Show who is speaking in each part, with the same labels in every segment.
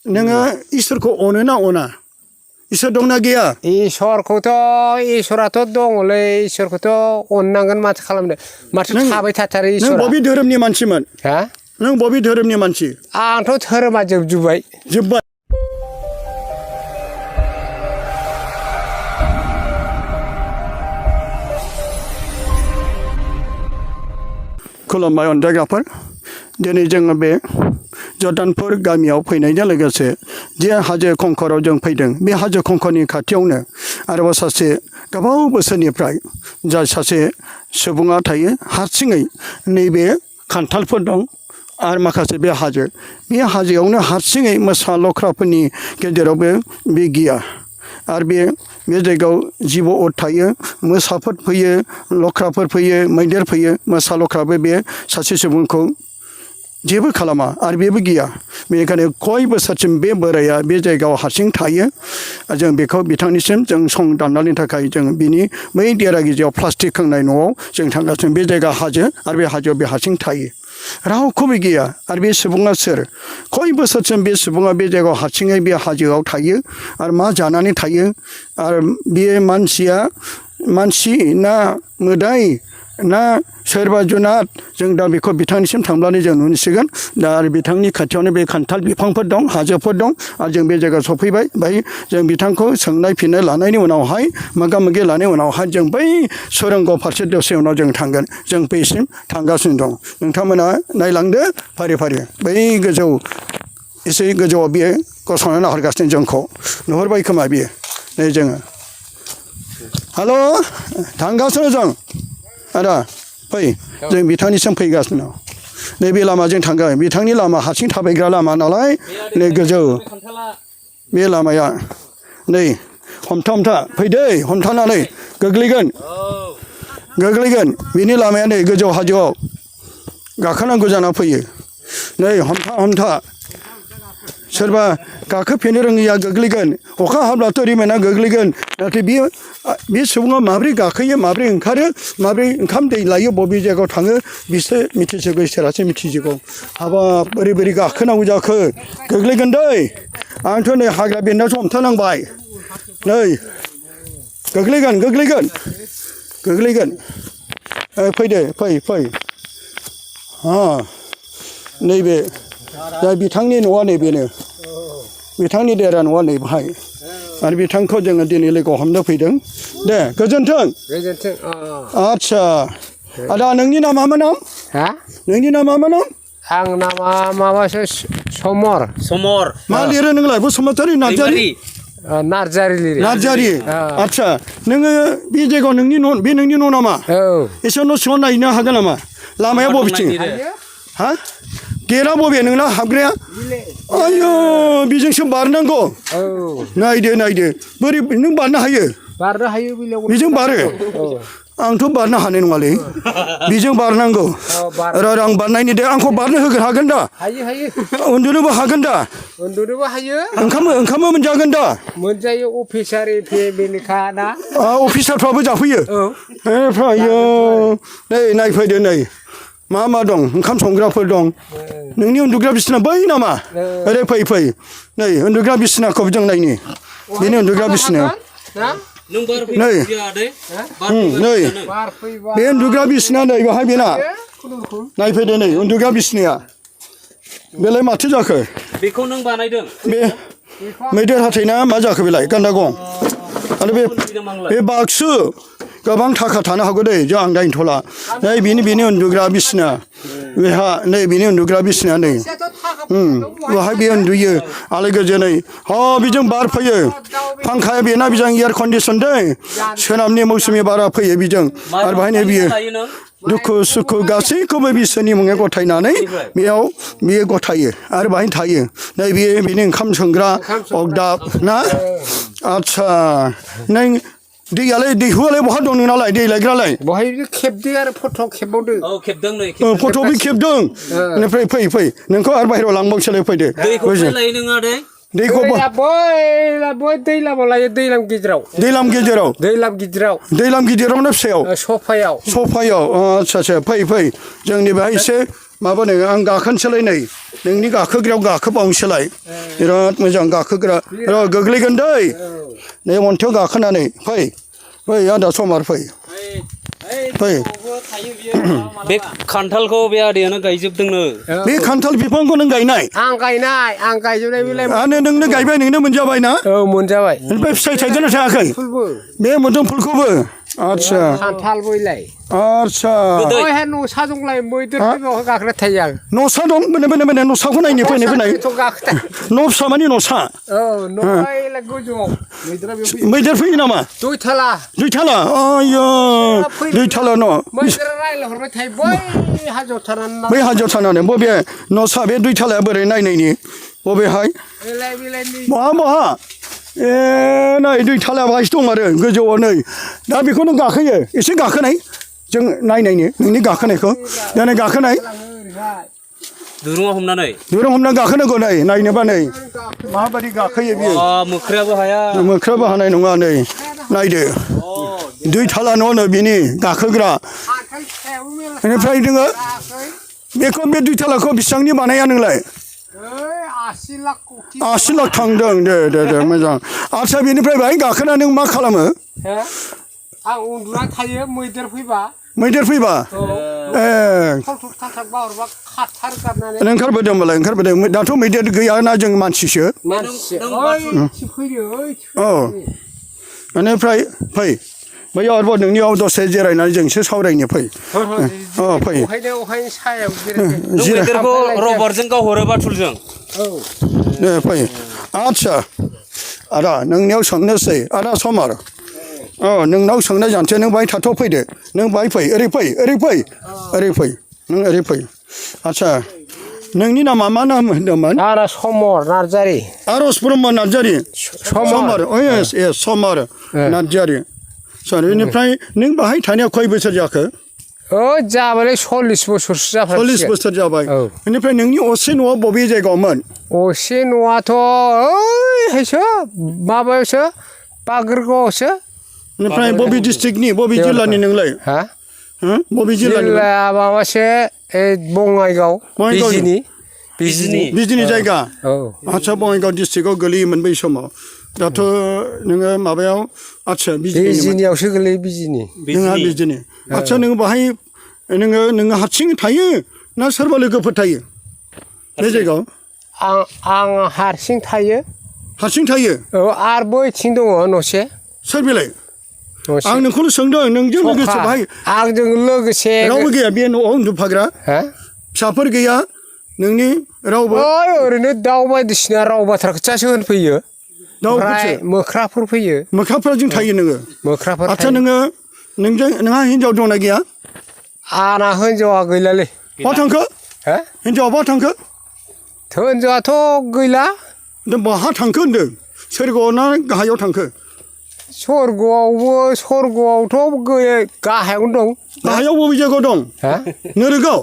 Speaker 1: नोङो इसोरखौ अनो ना अना इसोर दंना गैया
Speaker 2: इसोरखौथ' इसोराथ' दङलै इसोरखौथ' अननांगोन माथो खालामनो माथो थाबाय थाथारो
Speaker 1: नों
Speaker 2: इसोरा
Speaker 1: बबे धोरोमनि मानसिमोन
Speaker 2: हा
Speaker 1: नों बबे धोरोमनि मानसि
Speaker 2: आंथ' धोरोमा जोबबाय
Speaker 1: खुलुमबाय अनजायग्राफोर दिनै जोङो बे जर्दानपुर गामियाव फैनायजों लोगोसे जे हाजो खंखराव जों फैदों बे हाजो खंखरनि खाथियावनो आरोबाव सासे गोबाव बोसोरनिफ्राय जा सासे सुबुङा थायो हारसिङै नैबे खान्थालफोर दं आरो माखासे बे हाजोआवनो हारसिङै मोसा लख्राफोरनि गेजेरावबो बे गिया आरो बे जायगायाव जिब' अर थायो मोसाफोर फैयो लख्राफोर फैयो मैदेर फैयो मोसा लख्राबो बे सासे सुबुंखौ जेबो खालामा आरो बेबो गिया बेनिखायनो कय बोसोरसिम बे बोराया बे जायगायाव हारसिं थायो जों बेखौ बिथांनिसिम जों सं दाननायनि थाखाय जों बिनि बै देरा गिजियाव प्लास्टिक खोंनाय न'आव जों थांगासिनो बे जायगा हाजो आरो बे हाजोआव बे हारसिं थायो रावखौबो गिया आरो बे सुबुङा सोर कय बोसोरसिम बे सुबुङा बे जायगायाव हारसिङै बे हाजोआव थायो आरो मा जानानै थायो आरो बे मानसि ना मोदाय ना सोरबा जुनाद जों दा बेखौ बिथांनिसिम थांब्लानो जों नुसिगोन दा आरो बिथांनि खाथियावनो बे खान्थाल बिफांफोर दं हाजोफोर दं आरो जों बे जायगायाव सफैबाय ओमफ्राय जों बिथांखौ सोंनाय फिननाय लानायनि उनावहाय मोगा मोगि लानायनि उनावहाय जों बै सुरंग फारसे दसे उनाव जों थांगोन जों बैसिम थांगासिनो दं नोंथांमोना नायलांदो फारि फारि बै गोजौ एसे गोजौआव बियो गसंना नाहरगासिनो जोंखौ नुहुरबाय खोमा बियो नै जोङो हेल' थांगासिनो जों आदा फै जों बिथांनिसिम फैगासिनो नैबे लामाजों थांगोन बिथांनि लामा हारसिं थाबायग्रा लामा नालाय नै गोजौ बे लामाया नै हमथा फैदै हमथानानै गोग्लैगोन बिनि लामाया नै गोजौ हाजोआव गाखोनांगौ जाना फैयो नै हमथा सोरबा गाखोफेरनो रोङैया गोग्लैगोन अखा हाब्लाथ' रिमेना गोग्लैगोन नाथाय बे सुबुङा माब्रै गाखोयो माब्रै ओंखारो माब्रै ओंखाम दै लायो बबे जायगायाव थाङो बिसोर मिथिजोबो इसोरासो मिथिजोबगौ हाबाब बोरै गाखोनांगौ जाखो गोग्लैगोन दै आंथ' नै हाग्रा बेन्दायावसो हमथानांबाय नै गोग्लैगोन फैदो फै नैबे दा बिथांनि न'आ नैबेनो बिथांनि देरा न'आ नै बाहाय आरो बिथांखौ जोङो दिनै लोगो हमनो फैदों दे गोजोन्थों आदसा आदा नोंनि नामा मा नाम नोंनि नामा मा नाम
Speaker 2: आं नामा माबासो समर
Speaker 1: मा लिरो नोंलाय बसुमतारी नार्जारी आदसा नोङो बे जायगायाव नोंनि न' नामा एसे न' सिङाव नायनो हागोन नामा लामाया बबेथिं हा गेटआ बबे नोंना हाबग्राया आयौ बेजोंसो बारनांगौ नायदो बोरै नों बारनो हायो बेजों बारो आंथ' बारनो हानाय नङालै बेजों बारनांगौ आं बारनायनि दे आंखौ बारनो हागोन दा उन्दुनोबो हागोन दा ओंखामबो मोनजागोन दा
Speaker 2: मोनजायो अफिसार ना
Speaker 1: अफिसारफ्राबो जाफैयो नै नायफैदो नै मा दं ओंखाम संग्राफोर दं नोंनि उन्दुग्रा बिसिना बै नामा ओरै फै नै उन्दुग्रा बिसिनाखौ जों नायनि बेनि उन्दुग्रा बिसिनायाव नै बे उन्दुग्रा बिसिना नै बेहाय बेना नायफैदो नै उन्दुग्रा बिसिनाया बेलाय माथो जाखो
Speaker 3: बेखौ नों बानायदों
Speaker 1: बे मैदेर हाथायना मा जाखो बेलाय गान्दा गं आरो बे बाक्सु गोबां थाखा थानो हागौ दै जों आं दायनोथ'ला नै बेनि उन्दुग्रा बिसिना बेहा नै बेनि उन्दुग्रा बिसिना नै बेहाय बे उन्दुयो आलो गोजोनै बेजों बार फैयो फांखाया बेना बेजों एयार कन्डिसन दै सोनाबनि मौसुमि बारा फैयो बेजों आरो बेहायनो बियो दुखु सुखु गासैखौबो बिसोरनि मुङै गथायनानै बियो गथायो आरो बेहायनो थायो नै बेनि ओंखाम संग्रा अगदाब ना आदसा नों दैहुआलाय बहा दं नोंनालाय दै लायग्रालाय
Speaker 2: बहाय खेबदों आरो फट' खेबबावदों
Speaker 1: फट'बो खेबदों बेनिफ्राय फै नोंखौ आरो बाहेरायाव लांबावसोलाय फैदो दैखौ
Speaker 2: दैलामाव लायो दैलाम गिदिराव
Speaker 1: फिसायाव
Speaker 2: सफायाव
Speaker 1: आदसा फै जोंनि बेहाय एसे माबानो आं गाखोनोसैलाय नै नोंनि गाखोग्रायाव गाखोबावनोसैलाय बिराद मोजां गाखोग्रा र' गोग्लैगोन दै नै अन्थायाव गाखोनानै फै आदा समार फै
Speaker 3: बे खान्थालखौ बे आदैयानो गायजोबदोंनो
Speaker 1: बे खान्थाल बिफांखौ नों गायनाय
Speaker 2: आं गायजोबनाय बेलाय
Speaker 1: आरो नोंनो गायबाय नोंनो मोनजाबाय ना
Speaker 2: औ मोनजाबाय
Speaker 1: ओमफ्राय फिथाइ थाइदोंना थायाखै
Speaker 2: फुलबो
Speaker 1: बे मोदोमफुलखौबो आदसा
Speaker 2: खान्थाल बैलाय
Speaker 1: आदसा
Speaker 2: ओइहाय न'सा दंलाय मैदेर फैबाव गाखोना थायो आं
Speaker 1: न'सा दं बोने न'साखौ नायनो फैनाय
Speaker 2: थ' गाखोथा
Speaker 1: न' फिसा मानि न'सा
Speaker 2: औ न'आइलाय गोजौआव मैदेरा बेयाव फैयो
Speaker 1: मैदेर फैयो नामा
Speaker 2: दुइथाला
Speaker 1: दुइथाला आयो दुइथाला न'
Speaker 2: मैदेरा रायलायहरबाय थायो बै हाजोआव थानानै
Speaker 1: बै हाजोआव थानानै बबे न'सा बे दुइथालाया बोरै नायनायनि बबेहाय
Speaker 2: बेलाय
Speaker 1: बहा ए नै दुइथालाया बाहायसो दं आरो गोजौआव नै दा बेखौ नों गाखोयो एसे गाखोनाय जों नायनायनि नोंनि गाखोनायखौ दानो गाखोनाय
Speaker 3: दुरुङाव हमनानै
Speaker 1: दुरुं हमना गाखोनांगौ नै नायनोबा नै माबायदि गाखोयो बियो
Speaker 3: मोख्रायाबो हाया
Speaker 1: मोख्राबो हानाय नङा नै नायदो दुइथाला न'नो बिनि गाखोग्रा बेनिफ्राय नोङो बेखौ बे दुइथालाखौ बेसेबांनि बानाया नोंलाय 80 लाख थांदों दे मोजां आदसा बेनिफ्राय बाहाय गाखोना नों मा खालामो
Speaker 2: आं उन्दुना थायो मैदेर फैबा ए ओंखारबोदों होनबालाय ओंखारबोदों दाथ' मैदेर गैयाना जों मानसिसो औ बेनिफ्राय फै बैयाव आरोबाव नोंनियाव दसे जिरायनानै जोंसो सावरायनो फै फै
Speaker 3: मैदेरखौ रबारजों गावहरो बाथुलजों
Speaker 1: दे फै आदसा आदा नोंनियाव सोंनोसै आदा समार नोंनाव सोंनाय जानोसै नों बाहाय थाथ' फैदो नों बाहाय फै ओरै फै नों ओरै फै आदसा नोंनि नामा मा नाम होनदोंमोन
Speaker 2: आरो समर नार्जारि
Speaker 1: आरज ब्रह्म नार्जारि समर समर नार्जारि सार बेनिफ्राय नों बाहाय थानाया खय बोसोर जाखो
Speaker 2: जाबाय 40 बोसोरसो जाबाय
Speaker 1: 40 बोसोर जाबाय बेनिफ्राय नोंनि असे न'आ बबे जायगायावमोन
Speaker 2: असे न'आथ' ओइहायसो माबायावसो बागोरगावआवसो
Speaker 1: बेनिफ्राय बबे डिस्ट्रिक्टनि बबे जिल्लानि नोंलाय बबे जिल्लानि
Speaker 2: माबासो बङाइगाव
Speaker 1: बिजिनि जायगा आदसा बङाइगाव डिस्ट्रिक्टआव गोलैयोमोन बै समाव दाथ' नोङो माबायाव आदसा
Speaker 2: बिजिनियावसो गोलैयो
Speaker 1: नोंहा बिजिनि आदसा नोङो बाहाय नोङो हारसिं थायो ना सोरबा लोगोफोर थायो बे जायगायाव
Speaker 2: आं हारसिं थायो आरो बैथिं दङ न'से
Speaker 1: सोर बेलाय आं नोंखौनो सोंदों नोंजों लोगोसे बाहाय
Speaker 2: आंजों लोगोसे
Speaker 1: रावबो गैया बे न'आव उन्दुफाग्रा फिसाफोर गैया नोंनि रावबो
Speaker 2: ओरैनो दाउ बायदिसिना राव बाथ्रा खोथासो होनफैयो मोख्राफोर फैयो
Speaker 1: मोख्राफोरजों थायो नोङो
Speaker 2: मोख्राफोर
Speaker 1: आदसा नोंहा हिनजाव दंना गैया
Speaker 2: आंना हिनजावा गैलालै
Speaker 1: बहा थांखो हिनजावा बहा थांखो
Speaker 2: हिनजावाथ' गैला
Speaker 1: बहा थांखो होनदों सोरगोआव ना गाहायाव थांखो
Speaker 2: सरगोआवथ' गाहायावनो दं
Speaker 1: गाहायाव बबे जायगायाव दं नोरोगाव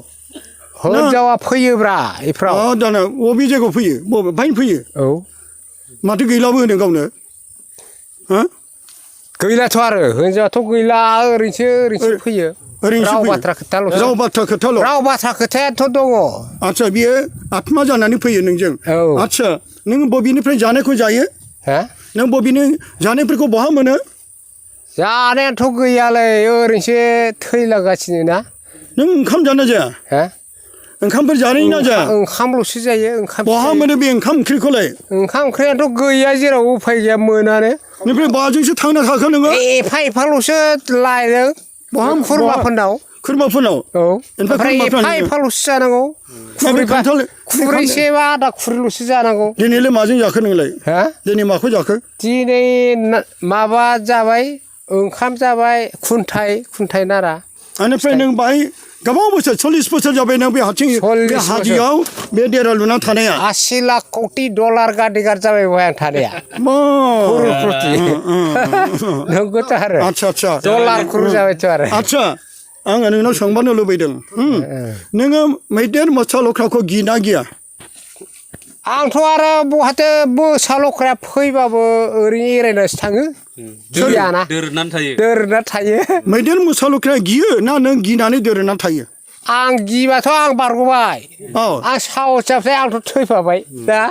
Speaker 2: हिनजावा फैयोब्रा इफ्राव
Speaker 1: दाना बबे जायगायाव फैयो बबेहाय फैयो माथो गैलाबो होनो गावनो
Speaker 2: गैलाथ' आरो हिनजावाथ' गैला ओरैनोसो फैयो राव बाथ्रा खोथायाथ' दङ
Speaker 1: आदसा बियो आत्मा जानानै फैयो नोंजों आदसा नों बबेनिफ्राय जानायखौ जायो नों बबेनि जानायफोरखौ बहा मोनो
Speaker 2: जानायाथ' गैयालै ओरैनोसो थैलागासिनो ना
Speaker 1: नों ओंखाम जाना जाया ओंखामफोर जानाय ना जाया
Speaker 2: ओंखामल'सो जायो
Speaker 1: बहा मोनो बे ओंखाम ओंख्रिखौलाय
Speaker 2: ओंखाम ओंख्रियाथ' गैया जेराव उफाय गैया मोनानो
Speaker 1: बेनिफ्राय बाजोंसो थांना थाखो नोङो
Speaker 2: एफाल'सो लायदों खुरमाफोरनाव ओमफ्राय एफाल'सो जानांगौ खुरैसे बा आदा खुरैल'सो जानांगौ
Speaker 1: दिनैलाय माजों जाखो नोंलाय दिनै माखौ जाखो
Speaker 2: दिनै माबा जाबाय ओंखाम जाबाय खुन्थाइ नारा
Speaker 1: बेनिफ्राय नों बाहाय गोबां बोसोर 40 बोसोर जाबाय नों बे हाजोआव बे देरा लुना थानाया
Speaker 2: 80 लाख कौटि डलार गादिगार जाबाय बहाय आं थानाया नंगौथ' आरो
Speaker 1: आदसा
Speaker 2: डलार खुरु जाबायथ' आरो
Speaker 1: आदसा आङो नोंनाव सोंबानो लुबैदों नोङो मैदेर मोसा लख्राखौ गिना गिया
Speaker 2: आंथ' आरो बहाथो मोसा लख्राया फैबाबो ओरैनो एरायनासो थाङो गियाना
Speaker 3: दोरनानै थायो
Speaker 2: मैदेर
Speaker 1: मोसा लख्राया गियो ना नों गिनानै दोरनानै थायो
Speaker 4: आं गिबाथ' आं बारग'बाय
Speaker 1: औ
Speaker 4: आं साहस जाबाथाय आंथ' थैफाबाय दा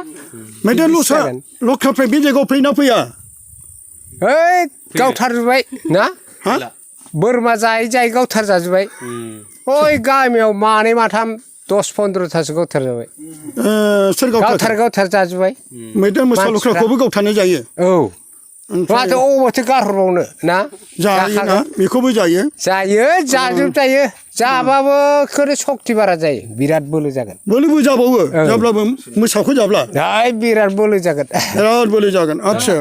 Speaker 1: मैदेर लसा लख्राफ्रा बे जायगायाव फैना फैया
Speaker 4: ओइ गावथारजोब्बाय ना
Speaker 1: हा
Speaker 4: बोरमा जायै जायै गावथार जाजोब्बाय ओइ गामियाव मानै माथाम 10-15थासो गावथार जाबाय
Speaker 1: सोर गावथार
Speaker 4: गावथार जाजोब्बाय
Speaker 1: मैदेर मोसा लख्राखौबो गावथारनाय जायो
Speaker 4: औ माथो अबावथो गारहरबावनो ना
Speaker 1: जायो ना बेखौबो जायो
Speaker 4: जायो जाजोबजायो जाबाबो खोरो सक्ति बारा जायो बिराद बोलो जागोन
Speaker 1: बोलोबो जाबावो जाब्लाबो मोसाखौ जाब्ला
Speaker 4: हाय बिराद बोलो जागोन
Speaker 1: बिराद बोलो जागोन आच्छा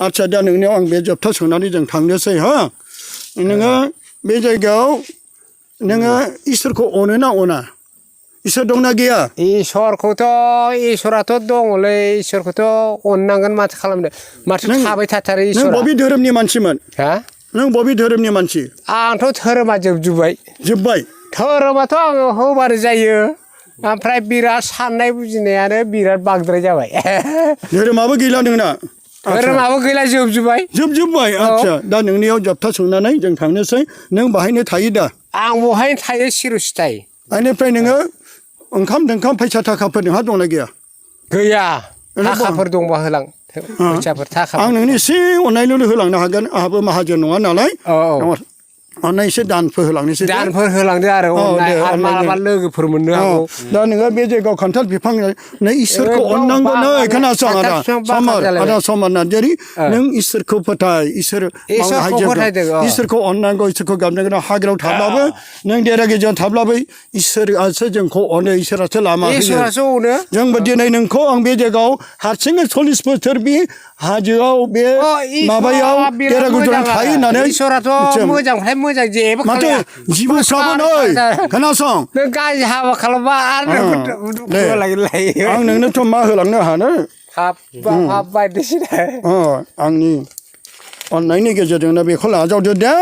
Speaker 1: आच्छा दा नोंनियाव आं बे जोबथा सोंनानै जों थांनोसै हा नोङो बे जायगायाव नोङो इसोरखौ अनो ना अना इसोर दंना गैया
Speaker 4: इसोराथ' दङलै इसोरखौथ' अननांगोन माथो खालामनो माथो थाबाय थाथारो
Speaker 1: नों
Speaker 4: इसोरा
Speaker 1: बबे धोरोमनि मानसिमोन
Speaker 4: हा
Speaker 1: नों बबे धोरोमनि मानसि
Speaker 4: आंथ' धोरोमा जोबबाय धोरोमाथ' आङो होबानो जायो ओमफ्राय बिराद साननाय बुजिनायानो बिराद बांद्राय जाबाय
Speaker 1: धोरोमाबो गैला नोंना
Speaker 4: धोरोमाबो गैला
Speaker 1: जोबजोब्बाय आच्छा दा नोंनियाव जोबथा सोंनानै जों थांनोसै नों बाहायनो थायो दा
Speaker 4: आं बहायनो थायो सिरस्ताय
Speaker 1: बेनिफ्राय नोङो ओंखाम दोंखाम फैसा थाखाफोर नोंहा दंना गैया
Speaker 4: गैया थाखाफोर दंबा होलां फैसाफोर थाखा
Speaker 1: आं नोंनि एसे अननायल' होलांनो हागोन आंहाबो माहाजोन नङा नालाय अननाय एसे दानफोर होलांनोसै
Speaker 4: दानफोर होलांदो आरो मालाबा लोगोफोर मोननो हागौ
Speaker 1: दा नोङो बे जायगायाव खान्थाल बिफां इसोरखौ अननांगौ नै खोनासं आदा समर नार्जारि नों इसोरखौ फोथाय इसोरखौ अननांगौ इसोरखौ गाबनांगौ हाग्रायाव थाब्लाबो नों देरा गेजेराव थाब्लाबो इसोरासो जोंखौ अनो इसोरासो लामा होयो जोंबो दिनै नोंखौ आं बे जायगायाव हारसिङै 40 बोसोर बे हाजोआव बे माबायाव देरा गेजेराव थायो होननानै
Speaker 4: इसोराथ' मोजांनिफ्राय मोजां जेबो
Speaker 1: माथो जिबौफ्राबो नै खोनासं
Speaker 4: नों गाज्रि हाबा खालामबा आरो
Speaker 1: आं नोंनोथ' मा होलांनो हानो
Speaker 4: बायदिसिना
Speaker 1: आंनि अननायनि गेजेरजोंनो बेखौ लाजावदो दे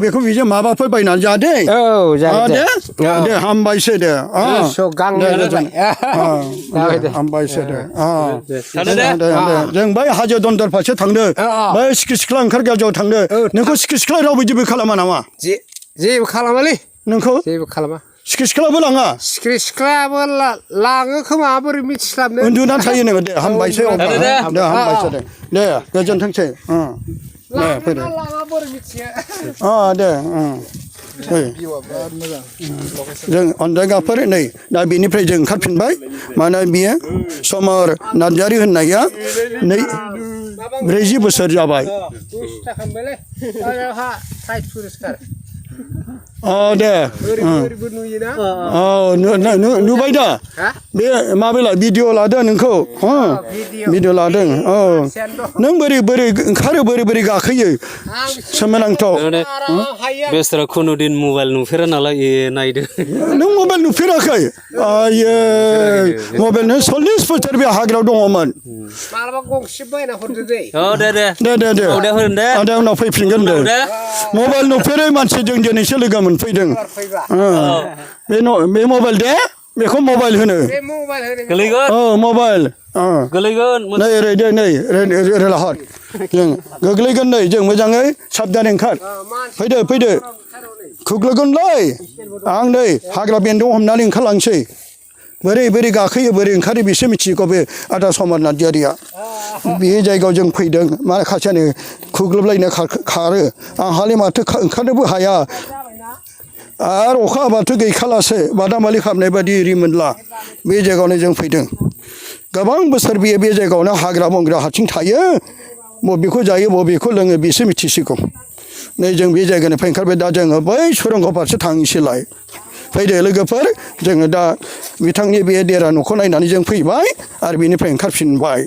Speaker 1: बेखौ बिजों माबाफोर बायनानै जा दे दे हामबायसै दे हामबायसै दे जों बै हाजो दन्दर फारसे थांदो बै सिखि सिख्ला ओंखारगाजोआव थांदो नोंखौ सिखि सिख्ला रावबो जेबो खालामा नामा
Speaker 4: जेबो खालामालै
Speaker 1: नोंखौ
Speaker 4: जेबो खालामा
Speaker 1: सिखि सिख्लाबो लाङा
Speaker 4: सिखि सिख्लाबो लाङो खोमा बोरै मिथिस्लाबनो
Speaker 1: उन्दुनानै थायो नोङो दे हामबायसै दे हामबायसै दे गोजोनथोंसै दे फैदो दे जों अनजायगाफोर नै दा बेनिफ्राय जों ओंखारफिनबाय मानोना बियो समर नार्जारि होननाया 40 बोसोर जाबाय दे नुबाय दा बे माबाला भिडिअ लादों नोंखौ भिडिअ लादों नों बोरै ओंखारो बोरै गाखोयो सोमोनांथाव
Speaker 3: बेसरा खुनुदिन मबाइल नुफेरा नालाय नायदो
Speaker 1: नों मबाइल नुफेराखै आयै मबाइल नों 40 बोसोर बे हाग्रायाव दङमोन
Speaker 4: मालाबा गंसे बायना हरदो दे
Speaker 1: दे उनाव फैफिनगोन दे मबाइल नुफेरै मानसिजों दिनैसो लोगो मोनफैदों बे मबाइल दे बेखौ मबाइल होनो मबाइल
Speaker 3: गोलैगोन
Speaker 1: नै ओरै दे नै ओरै लाहर जों गोग्लैगोन नै जों मोजाङै साबधान ओंखार फैदो खुग्लैगोनलै आं नै हाग्रा बेन्दों हमनानै ओंखारलांसै बोरै गाखोयो बोरै ओंखारो बेसो मिथिगौ बे आदा समर नार्जारिया बे जायगायाव जों फैदों माखासेयानो खुग्लुबलायनो खारो आंहालाय माथो ओंखारनोबो हाया आरो अखा हाबाथ' गैखालासो बादामालि खालामनाय बायदि रिमोनला बे जायगायावनो जों फैदों गोबां बोसोर बे जायगायावनो हाग्रा बंग्रा हारसिं थायो बबेखौ जायो बबेखौ लोङो बेसो मिथिसिगौ नै जों बे जायगानिफ्राय ओंखारबाय दा जोङो बै सुरंग फारसे थांनोसैलाय फैदो लोगोफोर जोङो दा बिथांनि बे देरा न'खौ नायनानै जों फैबाय आरो बेनिफ्राय ओंखारफिनबाय